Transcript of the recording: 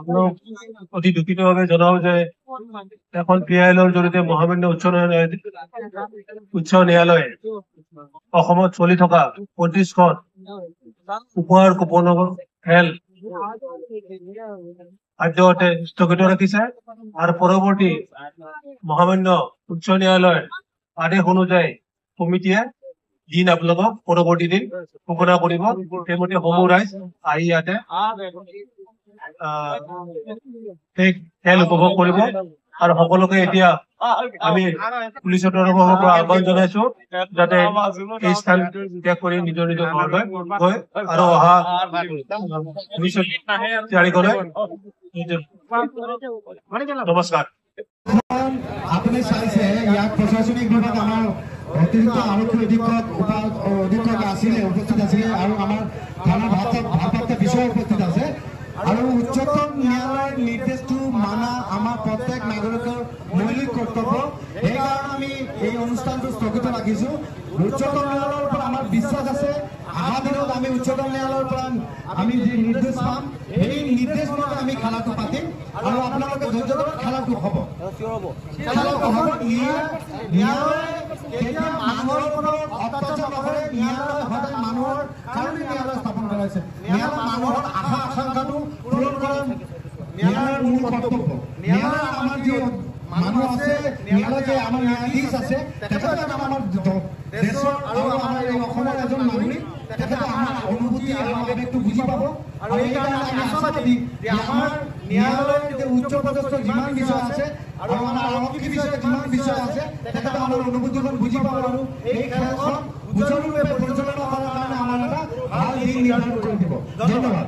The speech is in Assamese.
আপোনাক অতি দুখিতভাৱে জনাওঁ যে এখন পি আই এলৰ জৰিয়তে মহামান্য উচ্চ ন্যায়ালয়ে অসমত চলি থকা 35খন উপহাৰ কুপনৰ খেল কাৰ্যতে স্থগিত ৰাখিছে আৰু পৰৱৰ্তী মহামান্য উচ্চ ন্যায়ালয়ৰ আদেশ অনুযায়ী কমিটিয়ে দিন আপোনালোকক পৰৱৰ্তী দিন ঘোষণা কৰিব। সেইমতে সমূহ ৰাইজ আহি ইয়াতে সেই খেল উপভোগ কৰিব আৰু সকলোকে এতিয়া আমি পুলিচৰ তৰফৰ পৰা আহ্বান জনাইছো যাতে এই স্থান ত্যাগ কৰি নিজৰ নিজৰ ঘৰলৈ গৈ আৰু অহা ভৱিষ্যত তাৰিখলৈ। নমস্কাৰ। আপুনি চাইছে, ইয়াত প্ৰশাসনিক বিভাগ, আমাৰ অতিৰিক্ত আৰক্ষী অধীক্ষক, উপ অধীক্ষক আছিলে, উপস্থিত আছিলে আৰু আমাৰ থানাৰ ভাৰপ্ৰাপ্ত বিষয়া উপস্থিত আছে। আৰু উচ্চতম ন্যায়ালয়ৰ নিৰ্দেশটো মানা আমাৰ প্ৰত্যেক নাগৰিকৰ মৌলিক কৰ্তব্য। সেইকাৰণে আমি এই অনুষ্ঠানটো স্থগিত ৰাখিছো। উচ্চতম ন্যায়ালয়ৰ ওপৰত আমাৰ বিশ্বাস আছে। অহা দিনত আমি উচ্চতম ন্যায়ালয়ৰ পৰা আমি যি নিৰ্দেশ পাম, সেই নিৰ্দেশ মতে আমি খেলাটো পাতিম। আৰু আপোনালোকে ধৈৰ্য ধৰক, খেলাটো হ'ব, খেলাটো হ'ব। ন্যায়ালয়ে কেতিয়া মানুহৰ ওপৰত অত্যাচাৰ নকৰে। ন্যায়ালয় সদায় মানুহৰ কাৰণে ন্যায়ালয় স্থাপন কৰা হৈছে। ন্যায়ালয় মানুহৰ আশা আকাংক্ষাটো পূৰণ কৰা ন্যায়ালয়ৰ মূল কৰ্তব্য। ন্যায়ালয় আমাৰ যি মানুহ আছে, ন্যায়ালয় যে আমাৰ ন্যায়াধীশ আছে, তেখেতে আমাৰ দেশৰ আৰু আমাৰ এই অসমৰ এজন নাগৰিক। তেখেতে আমাৰ অনুভূতি আৰু আৱেগটো বুজি পাব। আৰু এইকাৰণে আমি আশাবাদী যে আমাৰ ন্যায়ালয়ৰ যে উচ্চ পদস্থ যিমান বিষয় আছে আৰু আমাৰ আৰক্ষী বিষয়ে যিমান বিষয় আছে, তেখেতে আমাৰ অনুভূতিখন বুজি পাব আৰু এই খেলখন সুচাৰুৰূপে পৰিচালনা কৰাৰ কাৰণে আমাৰ এটা ভাল দিন নিৰ্ধাৰণ কৰি দিব। ধন্যবাদ।